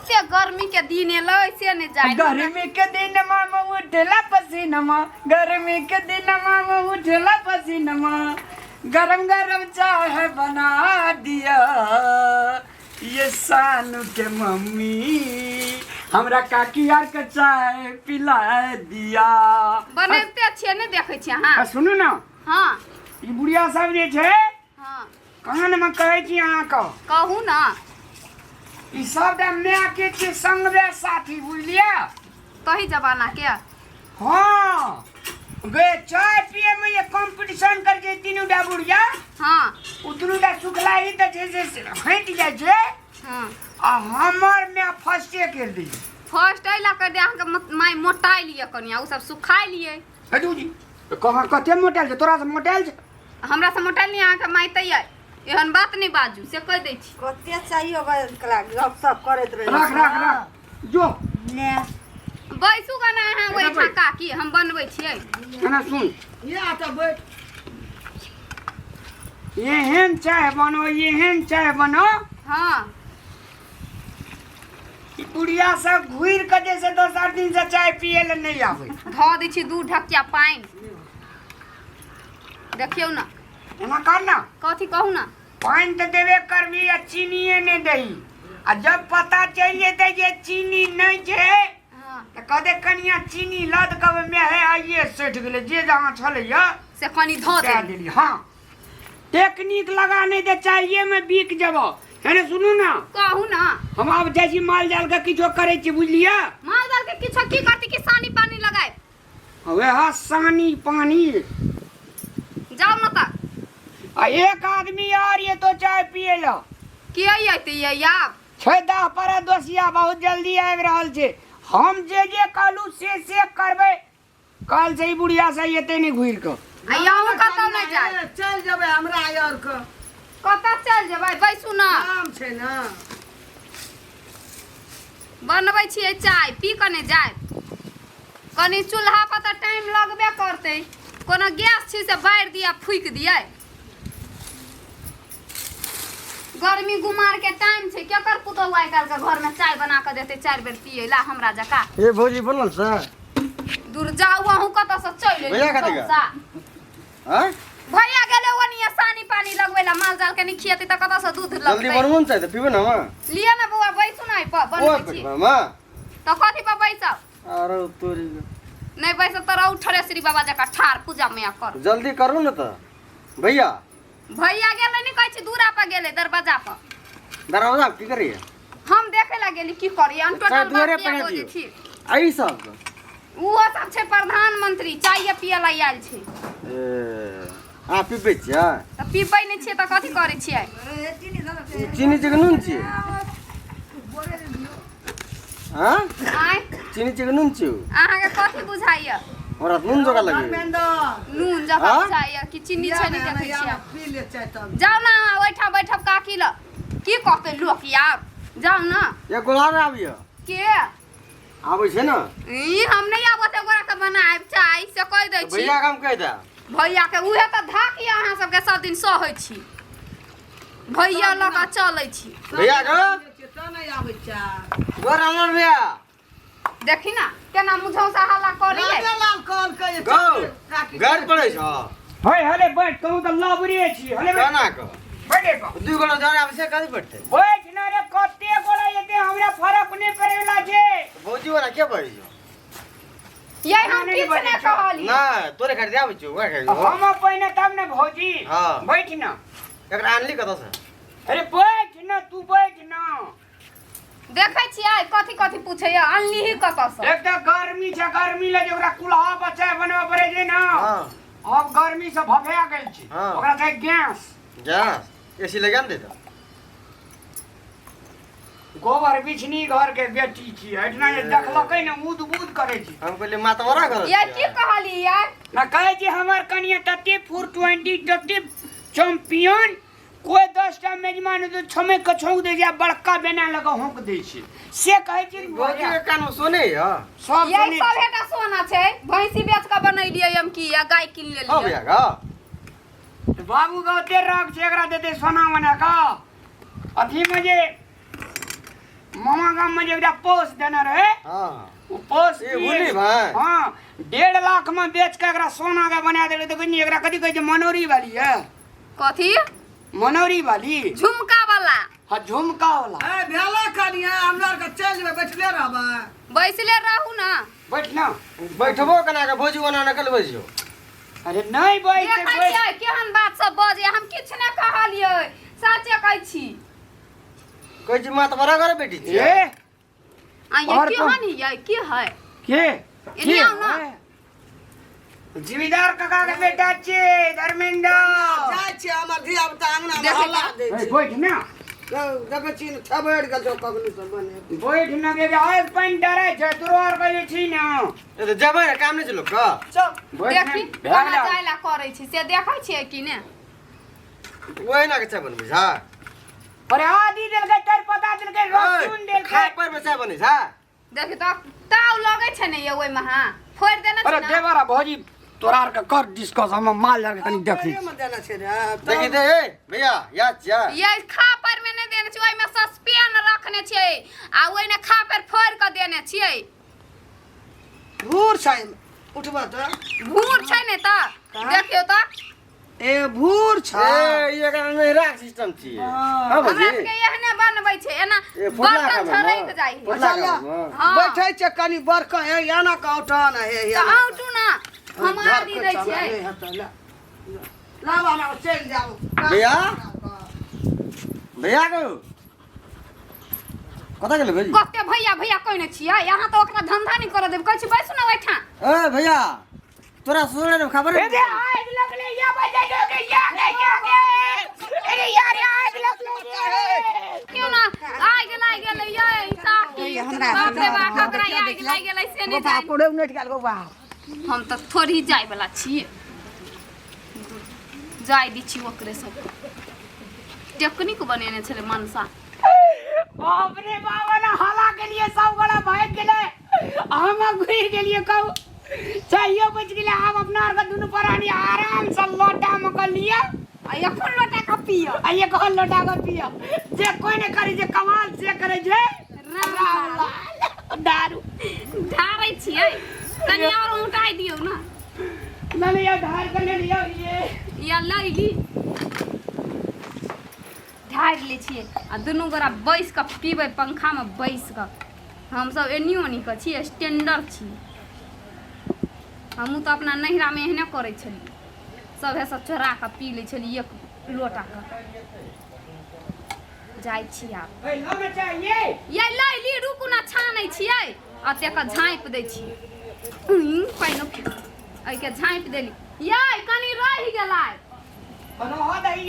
कते गर्मी के दिन एलै से नहि जाय गर्मी के दिन मामा उठला पसीनमा, गर्मी के दिन मामा उठला पसीनमा, गरम गरम चाय बना दिया ये सानू के मम्मी, हमरा काकी आर के चाय पिला दिया। बनैबते छियै, नहि देखै छियै अहाँ? आ सुनू ने। हँ। ई बुढ़िया सब जे छै, हँ। कान में कहै छी अहाँके। कहू ने। ई सब माय के छै संगवे साथी, बुझलियै? तही जमाना के। हाँ गे, चाय पिए में ये कंपटीशन कर छै तीनू टा बुढ़िया। हाँ। ओ दुनू टा सुखला ही तऽ छै से हटि जाइ छै। हाँ। आ हमर माय फर्स्टे कर दी। फर्स्ट एहि लए कऽ दे अहाँके माय मोटाइल यऽ कनिया, ओ सब सुखाइल यऽ। हे जी कहाँ कते मोटायल छै? तोरा से मोटायल छै? हमरा से मोटाइल नहि अहाँके माय, तऽ यऽ एहन बात नहि बाजू, से कहि दै छी। कते चाहियो गप सप करैत रहै। राख राख राख जो। ने। बैसू गना अहाँ एना ओहिठाम। बैठ। काकी, हम बनबै छियै। एना सुन। ये तऽ बैठ। एहन चाय बनो, एहन चाय बनो ई बुढ़िया सब घुरि के जे से दोसर दिन से चाय पिए ले नहीं आवे। धऽ दै छी 2 ढकिया पानि, देखियौ ने। एना कर ना। कथी कहू ने। पानि तऽ देबे करबी आ चीनिए नहि दही, आ जब पता चलि जेतै जे चीनी नहि छै तऽ कहतै कनिया चीनी लऽ दऽ, कहबै मे हे आइए सठि गेलै, जे जहाँ छलैया से कनि धऽ दए देली। देली। हाँ, टेक्निक लगा, नहि तऽ चाहिए मे बिक जेबो। हेने सुनू ने। कहू ने। हम आब जाइ छी, माल जाल के किछो करै छी, बुझलियै? माल जाल के किछो की करती? कि सानी पानी लगाए? वएह सानी पानी। जाउ ने तऽ। आ एक आदमी आर ये तो चाय पिए ला। के अयतै ये आब? छै दह पर दोसिया, बहुत जल्दी आबि रहल छै। हम जे जे कहलू से से करबै। काल से ई बुढ़िया से एते नहि घुरि कऽ। आ अहूँ कतौ नहि जाय। चलि जेबै हमरा आर के। कतऽ चलि जेबै? बैसू ने। काम छै ने। बनबै छियै चाय, पी कऽ नहि जायब। कनि चूल्हा पर तऽ टाइम लगबे करतै। कोनो गैस छी से बारि दिअ, फूकि दियै? गर्मी गुमार के टाइम छै। केकर पुतोहु आइ काल्हि के घर में चाय बना कऽ देतै 4 बेर पियै ला हमरा जकाँ? ए भौजी, बनल से? दूर जाउ, अहूँ कतऽ से चलि एलियै? भैया कतऽ गेल? चौसा। आँय? भैया गेलै ओनिये सानी पानी लगबै ला। माल जाल के नहि खियेतै तऽ कतऽ से दूध जल्दी लगतै? बनबो ने चाही तऽ पीबे ने हम। लिअ ने बौआ, बैसू ने एहि पर। ओ बनबै छी। मामा। तऽ कथी पर बैसब? अरे तोरी। नहि बैसब तऽ रहू ठरेश्वरी बाबा जकाँ ठाढ़, पूजा मैया करू। जल्दी करू ने तऽ भैया। भैया गेलै नहि कहै छी, दूरा पर गेलै, दरवाजा पर। दरवाजा की करिए? हम देखे ला गेली की करी। हम चाय टोटल दुआरे बात पर बजै दियौ। छी। आ ई सब? ओहो सब छै, प्रधानमंत्री चाय पियै ला आयल छै। ए आ पीबै छियै? तऽ पीबै नहि छियै तऽ कथी करै छियै? ई चीनी छै कि नून छियै? हाँ? आँय? चीनी छै कि नून छियै? अहाँके कथी बुझाइया? हमरा तऽ नून जकाँ लगैए। धर्मेंद्र। नून जकाँ हाँ? बुझाइया कि चीनी छै? नहि देखै छियै? पी ले चाय तब। जाउ ने अहाँ ओहिठाम बैठब काकी लग। की कहतै लोक आब? जाउ ने। एक गोला आबिय। के? आबै छै ने। ई हम नहि आबत, एगोरा के बनायब चाय से कहि दै छी। भैया के हम कहि देब। भैया के उहे तऽ धाक यऽ, अहाँ सबके सब दिन सहै छी, भैया लऽ कऽ चलै छी। भैया के तऽ नहि आबै चाय। गोर आनल भैया। देखी ना केना मुझौसा हल्ला करैये। राजेलाल कहलकै। गौ घर पड़ै छ। हे हले बैठ, कहूँ तऽ लबरे छी, हले बैठ। केना कऽ? बैठे पर। दू गोटा जरे आबै छै, कथी पड़तै? बैठ ना रे, कते गोला एते, हमरा फरक नहि पड़े वाला छै। भौजी वाला के पड़ै छौ? ये हम नहि किछु बजै नहि छौ। कहलियै। नहि, तोरे खातिर आबै छौ, ओकरा खातिर। हम पहिने तब ने भौजी। हाँ। बैठ ना। एकरा आनली कतऽ से? अरे बैठ ना तू, बैठ ना। देखै छियै कथी कथी पूछैया, अनली ही कतऽ से? एक तऽ गर्मी छै, गर्मी लगे ओकरा कुल्हा पर चाय बनबऽ पड़ै छै ने। हाँ। आब गर्मी से भफा गेल छै। हाँ। ओकरा छै गैस। गैस एसी लगा ने देता। गोबर बिछनी घर के बेटी छी, एहिठिना जे देखलकै ने उद बुद करै छी। हम कहलियै मातवरा घर। ये की कहली यार? ना कहै छी हमर कनिया तते 420, तते चैंपियन, कोई 10टा मेजमान तो छमे के छौंक दै छै आ बड़का बेना लगा होंक दै छै, से कहै छी। भौजी के कान में सोने य। सब यही सुनै। सब हेटा सोना छै, भैंसी बेच कऽ बनेलियै हम की या गाय कीन हाँ लेलियै? भैया का बाबू के ओते राग छै, एकरा देते सोना बना कऽ। अथी में जे मामा गाम में जे एकटा पोस देने रहे हाँ ओ पोस ए, भुली भाई। हाँ 1.5 लाख में बेच के एकरा सोना के बना देले। देखै नी, एकरा कथी कहै छै? मनोरी वाली है। कथी? मनोरी वाली। झुमका वाला। हाँ, झुमका वाला। ए भेला कनिया, हमरा आर के चलि जेबै, बैठले रहबै। बैसले रहू ना। बैठ ना। बैठबो केना के भौजी ओना नकल बैसियो। अरे नहीं बैठ। देखै बैठ। छियै केहन बात सब बजै? हम किछु नहि कहलियै, साचे कहै छी। कहै छी मात बड़ा घर बेटी छियै। ए। आ ये और केहन हियै? के है? के? एने आउ ना। जिम्मेदार काका के बेटा छियै धर्मेंद्र। जाइ छियै, हमर धिया पुता अंगना मे देखै हल्ला दै ए, छै। बैठ ना। देखै छी ने, थबड़ि गेल छौ कखनो से बने। बैठ ना के आज पानि डरै छै तोरो आर के जे छी ना। ए तऽ जेबै ने, काम नहि छै लोकके। चल। बैठ ना, देखी भए कहाँ गेलै। जाय ला करै छी से देखै छियै कि ने? ओहिना के चाय बनबै छा? अरे आदि देलकै, तेजपत्ता देलकै, रसून देलकै। खाय पर में चाय बनै छा? देखी तऽ ताव लगै छै ने ये ओहिमे। हाँ, फोड़ि देने अरे छै ने। देवर आ भौजी, तोरा आर के कर डिस्कस, हम माल जाके कनी देखी। मे देने छै रे। देखी दे। ए भैया, याद छियै? ये खापर में नहि देने छियै, ओहिमे सस्पेन रखने छियै आ ओहिने खापर फोड़ि कऽ देने छियै। भूर छै, उठबऽ तऽ। भूर छै ने तऽ देखियौ तऽ। ए, भूर छै। ए, ई एकरा नैहराक सिस्टम छियै। हाँ। हाँ हमरा भौजी। सबके एहने बनबै छै एना। ए, फुटला बर्तन खाबै झरकि ने? जाइ है। फुटला अच्छा, खाबै ने? हाँ। बैठै छै कनि बड़का, हे एना के औटन, हे तऽ एना। औटू ना, हम आदि दै छियै। नहि हेतै, ले लाब, हमरा चलि जाउ। भैया? भैया गो, कतऽ गेलै भैजी? कते भैया भैया कहने छियै यहाँ तऽ ओकरा धंधा नहि करऽ देब। कहै छी बैसू ने ओहिठाम। ए भैया, तोरा सुनले ने खबर? ए, आगि लगलै या बजा के या के या के। अरे यार, आगि लगलै रे। क्यों ना आगि लागि गेलै यै साकी? बाप रे बाप, ककरा आगि लागि गेलै से नहि जानि। कोड़े उनटि गेल गो बाप। हम तऽ थोड़ी जाय वाला छियै, जाय दै छी ओकरे सबके। टेक्निक बनेने छलै मनसा। बाप रे बाप, ना हला के लिए सब गोड़ा भागि गेलै, हम घुरि गेलियै। कहू, चाहियो बचि गेलै। आब अपना आरके दुनू प्राणी आराम से लोटा मे कऽ लिअ। आ एखन लोटा कऽ पियऽ। आ एक लोटा के पियऽ। जे कोइ नहि करै छै कमाल, से करै छै रामलाल दारू। ढारै छियै, कनि आओर उठाइ दियौ ने। ना लिअ, ढार के ले लिअ ये। या लैली, ढारि लै छियै आ दुनू गोरा बैस कऽ पीबै पंखामे बैस कऽ। हमसभ एन्नी ओन्नी कऽ छियै, स्टैंडर्ड छी। हमहूँ तऽ अपना नैहरामे एहने करै छलियै, सभेसँ चोरा कऽ पी लै छलियै एक लोटाके। जाइ छी आब। ए, लो ने चाहिए। ये लैली, रुकू ना, छानै छियै। एतेक झाँपि दै छियै। पानि एहिके झाँपि देली। यै, कनि रहि गेलै। रह दही।